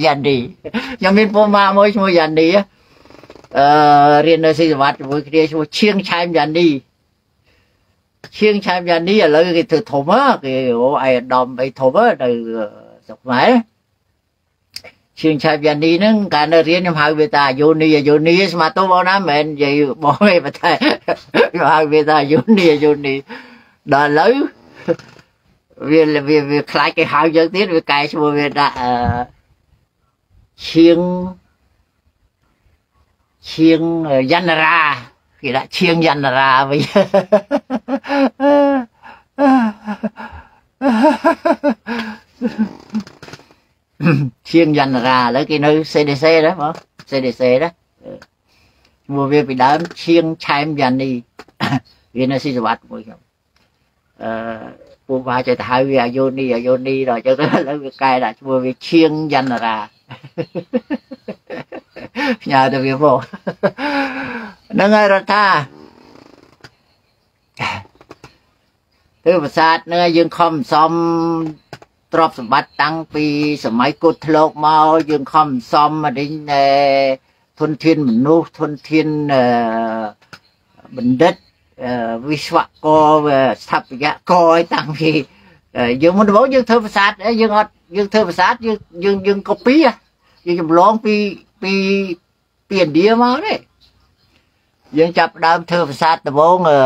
យ៉ានី ខ្ញុំមានពូម៉ាមួយឈ្មោះយ៉ានី អឺរៀននៅស៊ីសវត្តជាមួយគ្នា ឈ្មោះឈៀងឆែមយ៉ានី ឈៀងឆែមយ៉ានី ឥឡូវគេធ្វើធំ គេអូឯឧត្តមអីធំនៅស្រុកខ្មែរ។ ឈៀងឆែមយ៉ានីហ្នឹង កាលនៅរៀនខ្ញុំហៅវាថាយោនី យោនី ស្មាតោបងណា មិនមែននិយាយបងទេ ប៉ុន្តែខ្ញុំហៅវាថាយោនី យោនី ដល់ឥឡូវវាវាវាខ្លាចគេហៅយើងទៀត វាកែឈ្មោះ វាដាក់អឺឈៀងឈៀងយន្តរា គេដាក់ឈៀងយន្តរាវិញ ឈៀងយន្តរា ឥឡូវគេនៅ CDC ដែរបង CDC ដែរ ឈ្មោះវាពីដើមឈៀងឆែមយ៉ានី វានៅស៊ីសវត្តមួយខ្ញុំ អឺពូបាចេះទៅហៅវាអាយុនី អាយុនី ដល់អញ្ចឹងទៅ ឥឡូវវាកែដាក់ឈ្មោះវាឈៀងយន្តរា ផ្ញើទៅវាមកហ្នឹងហើយ។ រដ្ឋាធ្វើប្រាសាទហ្នឹង យើងខំសំទ្រព្យសម្បត្តិតាំងពីសម័យគុតធ្លោកមក យើងខំសំអរិញធនធានមនុស្ស ធនធានបណ្ឌិត វិស្វករ ស្ថាបត្យករ ឲ្យតាំងពីយើងមុនដំបូងយើងធ្វើប្រាសាទ យើងអត់ យើងធ្វើប្រាសាទ យើងយើងយើងកូពី យើងចម្លងពីពីពីឥណ្ឌាមកទេ។ យើងចាប់ដើមធ្វើប្រាសាទដំបូង អឺ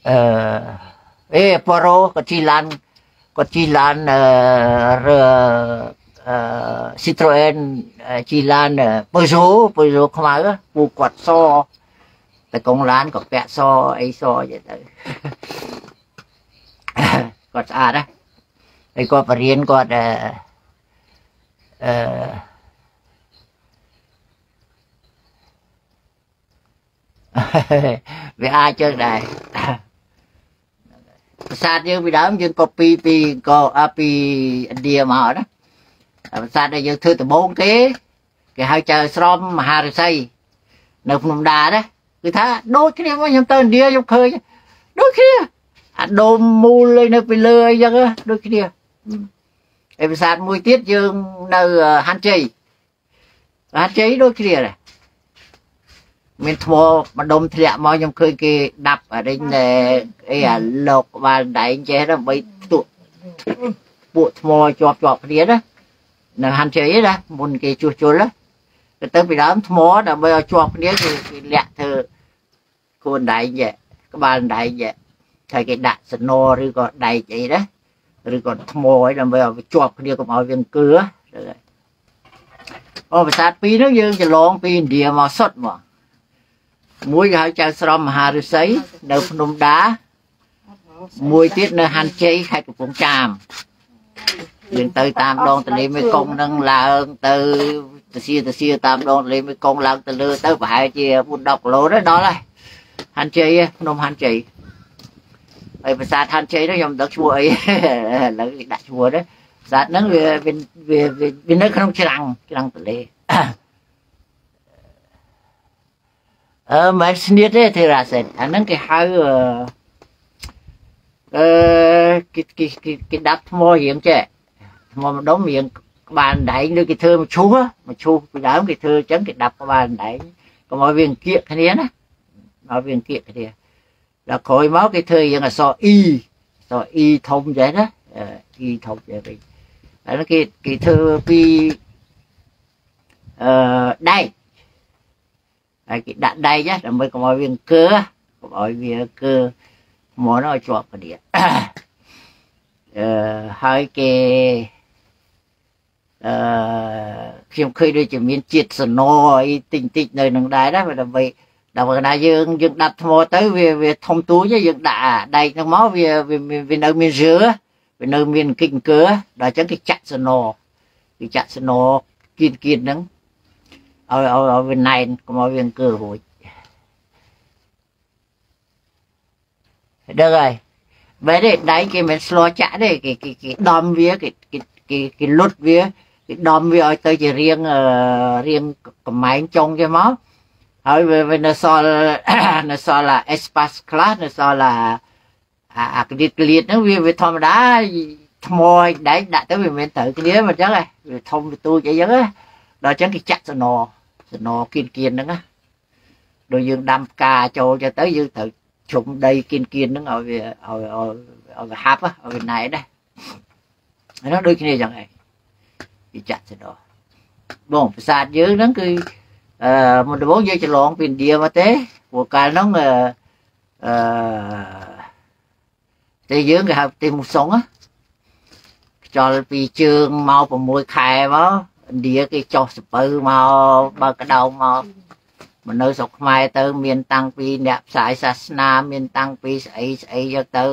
អឺអេប៉ូរ៉ូ ក៏ជិះឡាន គាត់ជិះឡានអឺអឺ Citroen ជិះឡាន Peugeot ខ្មៅ ពូគាត់ស តែកងឡានក៏ពាក់សអីសចឹងទៅ គាត់ស្អាតណា ហើយគាត់បរៀនគាត់ អឺអឺវាអាចចឹងដែរ។ ប្រាសាទយើងពីដើមយើងកូពីពីក៏ពីឥណ្ឌាមកណា ប្រាសាទដែលយើងធ្វើដំបូងគេ គេហៅចៅស្រមមហាឫសីនៅភ្នំដាណា គឺថាដូចគ្នាមក ខ្ញុំទៅឥណ្ឌាខ្ញុំឃើញដូចគ្នា អាដូមមូលនៅពីលើអីចឹងដូចគ្នា។ ឯប្រាសាទមួយទៀតយើងនៅហាន់ជ័យ ហាន់ជ័យដូចគ្នាដែរ មានថ្មម្ដុំធ្លាក់មក ខ្ញុំឃើញគេដាប់អារិញអីអាលោកក្បាលដែងចេះដើម្បីផ្ទក់ពួកថ្មជាប់ជាប់គ្នាណា នៅហាន់ជ័យណា មុនគេជួសជុលទៅ ពីដើមថ្មដើម្បីឲ្យជាប់គ្នា គេគេលាក់ធ្វើគួនដែងចេះ ក្បាលដែងចេះ ហើយគេដាក់សណឬក៏ដែកអីណា ឬក៏ថ្មអី ដើម្បីឲ្យវាជាប់គ្នា កុំឲ្យវាអង្គឿ។ អូ ប្រាសាទពីរនោះយើងច្រឡងពីឥណ្ឌាមកសុទ្ធមក មួយគេហៅចៅស្រមមហាឫសីនៅភ្នំដា មួយទៀតនៅហាន់ជ័យ ខេត្តកំពង់ចាម។ យើងទៅតាមដងទន្លេមេគង្គនឹងឡើងទៅ ទៅសៀទៅសៀតាមដងទន្លេមេគង្គឡើងទៅលើទៅ ប្រហែលជា4 10គីឡូទៅដល់ហើយ ហាន់ជ័យ ភ្នំហាន់ជ័យ។ ហើយប្រាសាទហាន់ជ័យនោះខ្ញុំមិនដឹងឈ្មោះអី ឥឡូវគេដាក់ឈ្មោះទេ ប្រាសាទហ្នឹងវាវាវានៅក្នុងច្រាំងច្រាំងទន្លេ អឺមិនស្នៀតទេ ធីរ៉ាសិន អាហ្នឹងគេហៅ អឺគេគេគេដាប់ថ្មរៀងចេះ ថ្មម្ដុំរៀងក្បាលដែង ឬគេធ្វើមឈូស មឈូសពីដើមគេធ្វើអញ្ចឹង គេដាប់ក្បាលដែងកុំឲ្យវាអង្គៀកគ្នាណា ឲ្យវាអង្គៀកគ្នា ដល់ក្រោយមកគេធ្វើរៀងអក្សរ E អក្សរ E ធំចេះណា E ធំចេះវិញ ហើយគេគេធ្វើពីអឺដែក ហើយគេដាក់ដែកដើម្បីកុំឲ្យវាអង្គើ កុំឲ្យវាអង្គើថ្មនោះឲ្យជាប់គ្នា អឺហើយគេ អឺខ្ញុំឃើញដូចជាមានជាតិសណអីតិចតិចនៅនឹងដែរណា ដើម្បីដល់ពេលណាយើងយើងដាប់ថ្មទៅ វាវាធំទូច យើងដាក់ដែកហ្នឹងមក វាវានៅមានជើ វានៅមានគិចអង្គើ ដល់អញ្ចឹងគេចាក់សណ គេចាក់សណគៀនគៀនហ្នឹងឲ្យឲ្យឲ្យវាណែន កុំឲ្យវាអង្គើរួចដឹងហើយ។ បែរទេ ដៃគេមិនស្លោចាក់ទេ គេគេគេដំវា គេគេគេគេលុតវា គេដំវាឲ្យទៅជារៀងរៀងកំែងចុងគេមក ហើយវានៅសល់នៅសល់អា espace ខ្លះ នៅសល់អា អាក្លៀតក្លៀតហ្នឹងវាធម្មតាថ្មឲ្យដែកដាក់ទៅវាមិនត្រូវគ្នាមិនចឹងហ៎វាធំវាទូចអីចឹងដល់ចឹងគេចាក់សំណសំណគៀនគៀនហ្នឹងណាដូចយើងដាំផ្កាចូលចឹងទៅយើងត្រូវជុំដីគៀនគៀនហ្នឹងឲ្យវាឲ្យឲ្យវាហាប់ឲ្យវាណែនណាអានោះដូចគ្នាចឹងឯងគេចាក់សំណបងប្រាសាទយើងហ្នឹងគឺមុនដំបូងយើងច្រឡងពីឥណ្ឌាមកទេព្រោះកាលហ្នឹងអឺទេយើងគេហៅទេមូសុងខ្យល់ពីជើងមក6ខែមកឥណ្ឌាគេចុះសពៅមកបើកដៅមកមកនៅស្រុកខ្មែរទៅមានតាំងពីអ្នកផ្សាយសាសនាមានតាំងពីស្អីស្អីយកទៅ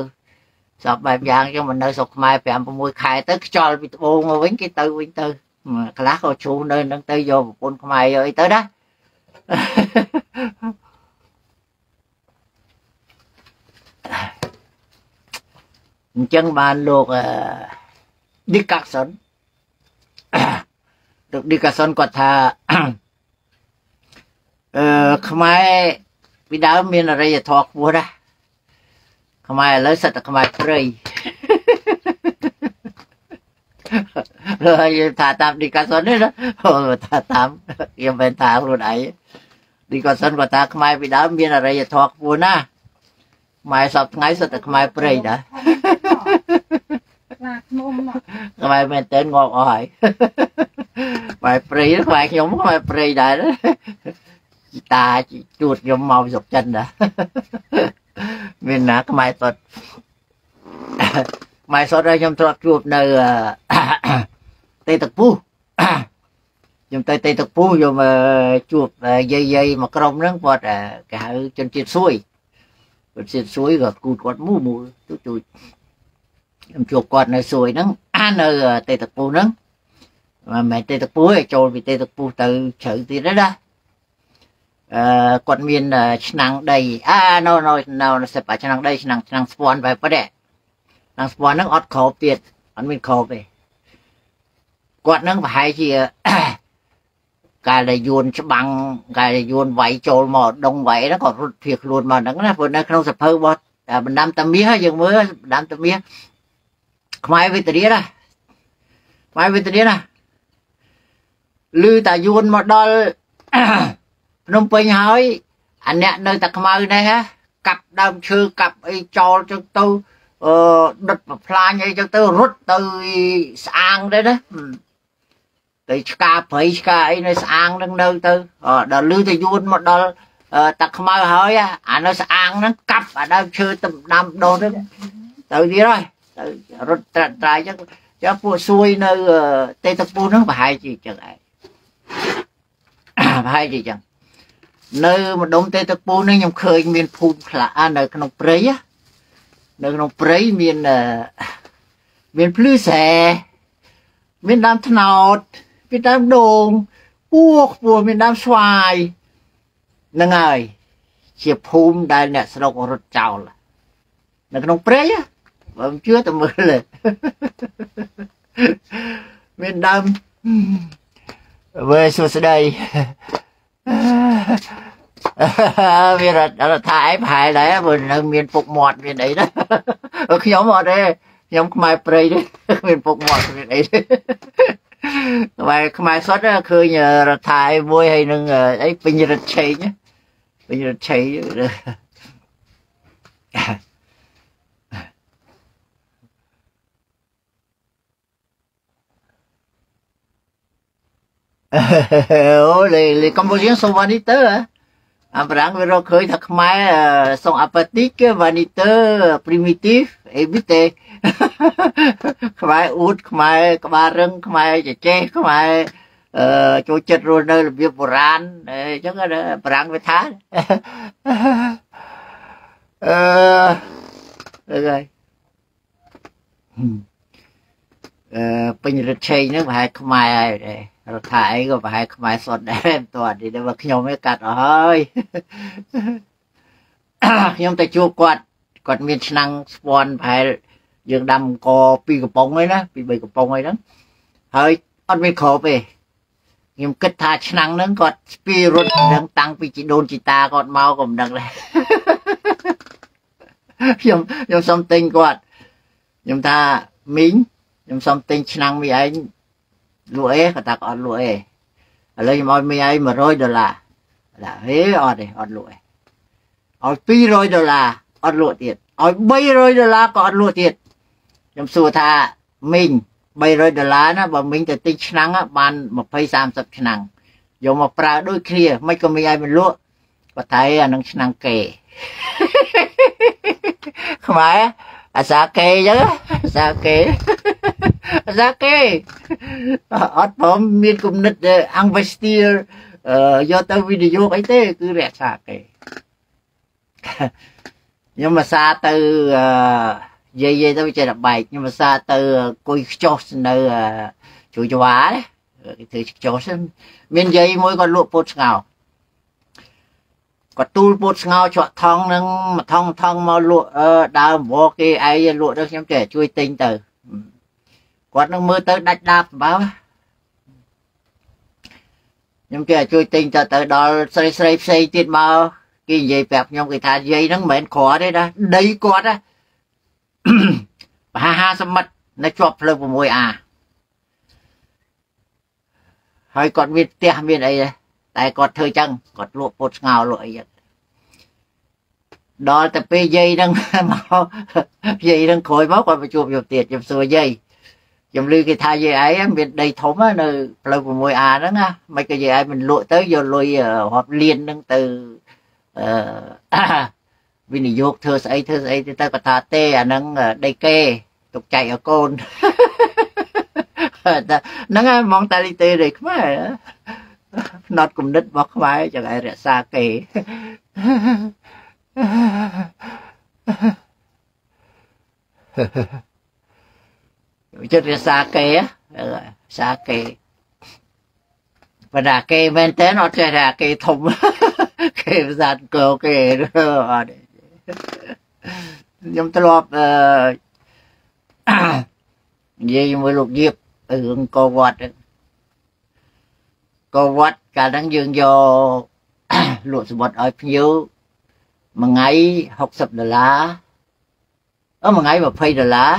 សពបែបយ៉ាងចឹងមកនៅស្រុកខ្មែរ5 6ខែទៅខ្យល់ពីត្បូងមកវិញគេទៅវិញទៅខ្លះក៏ជ្រុះនៅនឹងទៅយកប្រពន្ធខ្មែរយកអីទៅណាអញ្ចឹងបានលោកឌីកាសុនលោកឌីកាសុនគាត់ថាខ្មែរពីដើមមានអរិយធម៌ខ្ពស់ណាស់ខ្មែរឥឡូវសិតតែខ្មែរព្រៃហើយថាតាមឌីកាសុននេះណាថាតាមខ្ញុំមិនថាខ្លួនឯងឌីកាសុនគាត់ថាខ្មែរពីដើមមានអរិយធម៌ខ្ពស់ណាស់ខ្មែរសពថ្ងៃសិតតែខ្មែរព្រៃណាខ្មែរមែនតើងាប់អស់ហើយខ្មែរព្រៃខ្មែរខ្ញុំខ្មែរព្រៃដែរជីតាជួតខ្ញុំមកស្រុកចិនណាមានណាខ្មែរសុតខ្មែរសុតហើយខ្ញុំធ្លាប់ជួបនៅទេទឹកពុះខ្ញុំទៅទេទឹកពុះខ្ញុំជួបយាយយាយមួយក្រុមហ្នឹងគាត់គេហៅជនជាតិសួយជនជាតិសួយក៏គូតគាត់មូមូទូទូខ្ញុំជួបគាត់នៅសួយហ្នឹងនៅទេទឹកពុះហ្នឹងមិនមែនទេទឹកពុះទេចូលពីទេទឹកពុះទៅជ្រៅទៀតណាគាត់មានឆ្នាំងដីអាណូណូណូសិបឆ្នាំងដីឆ្នាំងឆ្នាំងស្ពាន់បែបប៉ុណ្ណេះឆ្នាំងស្ពាន់ហ្នឹងអត់ក្របទៀតអត់មានក្របទេគាត់ហ្នឹងប្រហែលជាកាលដែលយួនច្បាំងកាលដែលយួនវាយចូលមកដងវាយហ្នឹងគាត់រត់ភៀសខ្លួនមកហ្នឹងណាព្រោះនៅក្នុងសភៅរបស់បណ្ដាំតាមាសយើងមើលបណ្ដាំតាមាសខ្មែរវេទនាណាខ្មែរវេទនាណាឮតាយួនមកដល់ភ្នំពេញហើយអាអ្នកនៅតែខ្មៅនេះហ៎កាប់ដើមឈើកាប់អីចោលចឹងទៅដុតប្រផ្លាញអីចឹងទៅរត់ទៅស្អាងដែរណាទៅឆ្កាព្រៃឆ្កាអីនៅស្អាងនឹងនៅទៅដល់ឮទៅយួនមកដល់តាខ្មៅហើយអានៅស្អាងហ្នឹងកាប់អាដើមឈើទៅដាំដុះទៅទៅទៀតហើយទៅរត់ត្រាត់ត្រាយចឹងចឹងពួកសួយនៅទេតពូហ្នឹងប្រហែលជាចឹងឯងប្រហែលជាចឹងនៅម្ដុំទេទឹកពូនេះខ្ញុំឃើញមានភូមិខ្លះនៅក្នុងព្រៃនៅក្នុងព្រៃមានមានភ្លឺស្រែមានដើមត្នោតមានដើមដូងពោះខ្ពស់មានដើមស្វាយហ្នឹងហើយជាភូមិដែលអ្នកស្រុករត់ចោលនៅក្នុងព្រៃបើមិនជឿទៅមើលមានដើមវើសួស្ដីវារត់ថាឯងប្រហែលដែរព្រោះនៅមានពុកមាត់មានអីណាខ្ញុំអត់ទេខ្ញុំខ្មែរព្រៃទេមានពុកមាត់មានអីទេខ្មែរខ្មែរសុទ្ធឃើញរដ្ឋាឯមួយហើយនឹងអីពេញរិទ្ធឆេងពេញរិទ្ធឆេងអូ les Cambodgiens sont vaniteux hein. អាបារាំងវារកឃើញថាខ្មែរ sont apathiques vaniteux primitifs et vite ខ្មែរអួតខ្មែរក្បាលរឹងខ្មែរចចេះខ្មែរចូលចិត្តរស់នៅរបៀបបុរាណអញ្ចឹងបារាំងវាថាអឺហ្នឹងហើយពេញរិទ្ធឆេងហ្នឹងប្រហែលខ្មែរហើយដែររដ្ឋាអីក៏ប្រហែលខ្មែរសុទ្ធដែរមិនទាន់ទេតែខ្ញុំឯងកាត់អស់ហើយខ្ញុំទៅជួបគាត់គាត់មានឆ្នាំងស្ពាន់ប្រហែលយើងដាំអង្គ2កំប៉ុងឯណា2 3កំប៉ុងអីហ្នឹងហើយអត់មានក្របទេខ្ញុំគិតថាឆ្នាំងហ្នឹងគាត់ស្ពីរត់នឹងតាំងពីជីដូនជីតាគាត់មកក៏មិនដឹងដែរ ខ្ញុំសុំទិញគាត់ខ្ញុំថាមីងខ្ញុំសុំទិញឆ្នាំងមីឯងលក់អេគាត់ថាអត់លក់អេឥឡូវខ្ញុំឲ្យមីឯង100ដុល្លារដាក់ហេអត់ទេអត់លក់អេឲ្យ200ដុល្លារអត់លក់ទៀតឲ្យ300ដុល្លារក៏អត់លក់ទៀតខ្ញុំសួរថាមីង300ដុល្លារណាបើមីងទៅទិញឆ្នាំងបាន20 30ឆ្នាំងយកមកប្រើដូចគ្នាមិនក៏មីងឲ្យមិនលក់គាត់ថាអានឹងឆ្នាំងគេខ្មែរអាសាគេអញ្ចឹងអាសាគេអាសាគេអត់ព្រមមានគំនិត investir យកទៅវិនិយោគអីទេគឺរក្សាគេខ្ញុំអាសាទៅយាយទៅចេះតែបែកខ្ញុំអាសាទៅអង្គុយខ្ចោះនៅជួយចវាគេធ្វើខ្ចោះមានយាយមួយគាត់លក់ពោតស្ងោគាត់ទូលពោតស្ងោច្រកថងនឹងមួយថងថងមកលក់ដើមវគេឯងលក់ទៅខ្ញុំចេះជួយទិញទៅគាត់នឹងមើលទៅដាច់ដាបសម្បើខ្ញុំចេះជួយទិញទៅទៅដល់ស្រីស្រីផ្សេងទៀតមកគេនិយាយប្រាប់ខ្ញុំគេថាយាយហ្នឹងមិនមែនក្រទេណាដីគាត់ណាប្រហែល50ម៉ិតនៅជាប់ផ្លូវ 6A ហើយគាត់មានផ្ទះមានអីដែរតែគាត់ធ្វើចឹងគាត់លក់ពោតស្ងោលក់អីចឹងដល់តែពេលយាយហ្នឹងមកយាយហ្នឹងក្រោយមកគាត់មកជួបខ្ញុំទៀតខ្ញុំសួរយាយខ្ញុំឮគេថាយាយឯងមានដីធំនៅផ្លូវ 6A ហ្នឹងណាមិនក៏យាយឯងមិនលក់ទៅយកលុយរាប់លានហ្នឹងទៅវិនិយោគធ្វើស្អីធ្វើស្អីទៅគាត់ថាទេអាហ្នឹងដីគេទុកចែកឲ្យកូនហ្នឹងហើយហ្មងតាលីទេនៃខ្មែរផ្នត់គំនិតរបស់ខ្មែរចឹងឯងរក្សាគេចិត្តរក្សាគេរក្សាគេបណ្ដាគេមែនតើអត់ចេះថាគេធំគេភាសាកោគេអត់ខ្ញុំធ្លាប់និយាយជាមួយលោកយៀបរឿងកវត្តកវត្តកាលហ្នឹងយើងយកលក់សម្បត្តិឲ្យភ្ញៀវមួយថ្ងៃ60ដុល្លារអឺមួយថ្ងៃ20ដុល្លារ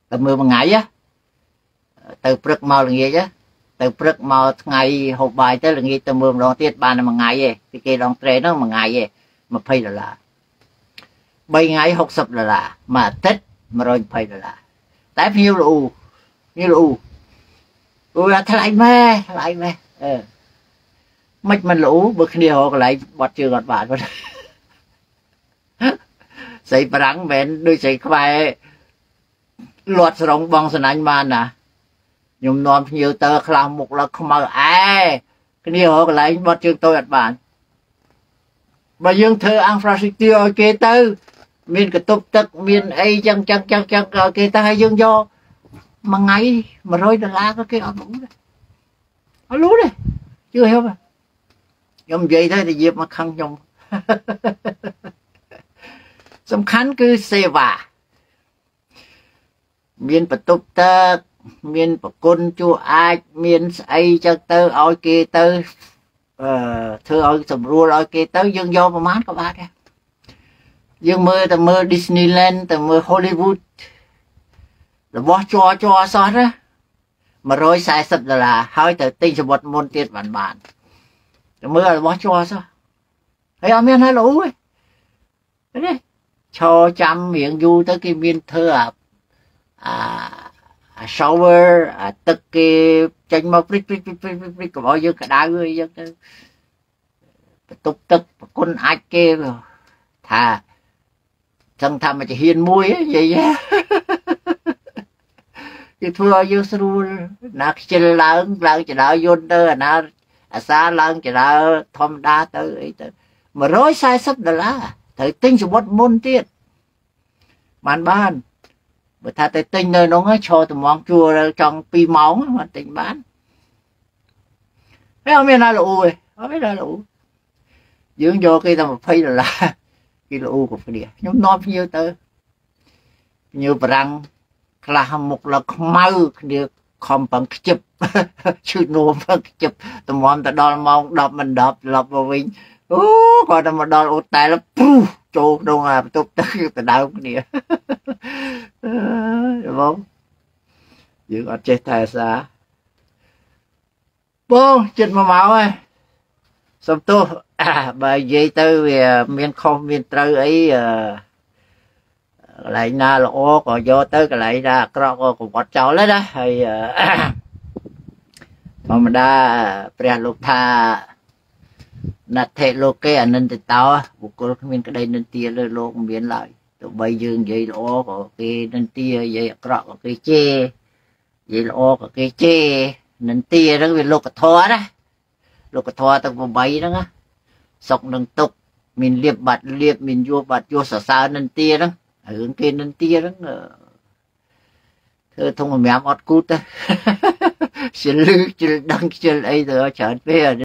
តែមើលមួយថ្ងៃទៅព្រឹកមកល្ងាចទៅព្រឹកមកថ្ងៃហូបបាយទៅល្ងាចទៅមើលម្ដងទៀតបានតែមួយថ្ងៃទេពីគេដងត្រេហ្នឹងមួយថ្ងៃទេ20ដុល្លារ3ថ្ងៃ60ដុល្លារមួយអាទិត្យ120ដុល្លារតែភ្ញៀវល្អូភ្ញៀវល្អូអូថ្លៃម៉ែថ្លៃម៉ែអឺមិនមិនល្អូបើគ្នារកកន្លែងបត់ជើងអត់បានស្រីប្រាំងមិនមែនដូចស្រីខ្មែរលាត់ស្រងបងសណាញ់បានណាខ្ញុំនាំភ្ញៀវទៅខ្លះមុខឡើងខ្មៅអែគ្នារកកន្លែងបត់ជើងតូចអត់បានបើយើងធ្វើ infrastructure ឲ្យគេទៅមានកន្ទប់ទឹកមានអីចឹងចឹងចឹងចឹងឲ្យគេទៅហើយយើងយកមួយថ្ងៃ100ដុល្លារក៏គេអត់លូដែរអត់លូទេជឿខ្ញុំខ្ញុំនិយាយទៅតែយាបមកខឹងខ្ញុំសំខាន់គឺសេវាមានបន្ទប់ទឹកមានប្រគុណជួអាចមានស្អីចឹងទៅឲ្យគេទៅធ្វើឲ្យសម្រួលឲ្យគេទៅយើងយកប្រមាណក៏បានដែរយើងមើលទៅមើល Disneyland ទៅមើល Hollywood របស់ជ័រជ័រសោះណា140ដុល្លារហើយទៅទិញសម្បត្តិមុនទៀតបានបានទៅមើលរបស់ជ័រសោះហើយអត់មានហើយល្អូទេនេះឈរចាំរៀងយូរទៅគេមានធ្វើអា shower អាទឹកគេចេញមកព្រិចព្រិចព្រិចព្រិចព្រិចកុំឲ្យយើងក្តៅអីចឹងទៅបន្ទប់ទឹកប្រគុណអាចគេថាចឹងថាមកជាហ៊ានមួយនិយាយគេធ្វើឲ្យយើងស្រួលណាខ្ជិលឡើងឡើងចដើយន្តទៅអាណាអាសាឡើងចដើធម្មតាទៅអីទៅ140ដុល្លារត្រូវទិញសម្បត្តិមុនទៀតបានបានបើថាទៅទិញនៅនោះឈរត្មងជួរចង់2ម៉ោងបានទិញបានហើយអត់មានណាល្អូទេអត់មានណាល្អូយើងយកគេតែ20ដុល្លារគេល្អូគ្រប់គ្នាខ្ញុំនាំភ្ញៀវទៅភ្ញៀវបារាំងខ្លះមុខឡើងខ្មៅគ្នាខំប្រឹងខ្ជិបឈឺនួមប្រឹងខ្ជិបតម្រាំទៅដល់ម៉ោង10មិន10ត្រឡប់មកវិញ អូគាត់តែមកដល់អូតែលព្រុសចូលក្នុងអាបន្ទប់ទឹកដដើមគ្នាបងយើងអត់ចេះថែសារបងចិត្តមកមកហើយសុំទោសបើនិយាយទៅវាមានខុសមានត្រូវអីកន្លែងណាល្អក៏យកទៅកន្លែងណាអាក្រក់ក៏កង្វត់ចោលដែរណាហើយធម្មតាព្រះលោកថាណដ្ឋិលោកេអនិន្ទតោបុគ្គលគ្មានក្តីនិន្ទាលើលោកមិនមានឡើយទោះបីយើងនិយាយល្អក៏គេនិន្ទានិយាយអាក្រក់ក៏គេជេរនិយាយល្អក៏គេជេរនិន្ទាហ្នឹងវាលោកធម៌ណាលោកធម៌ទាំង8ហ្នឹងណាសុខនឹងទុក្ខមានលៀបបាត់លៀបមានយោបាត់យោសរសើរនិន្ទាហ្នឹងរឿងគេនិន្ទាហ្នឹងធ្វើធំសម្រាប់អត់គូតទេជិលលឺជិលដឹងជិលអីទៅច្រើនពេក។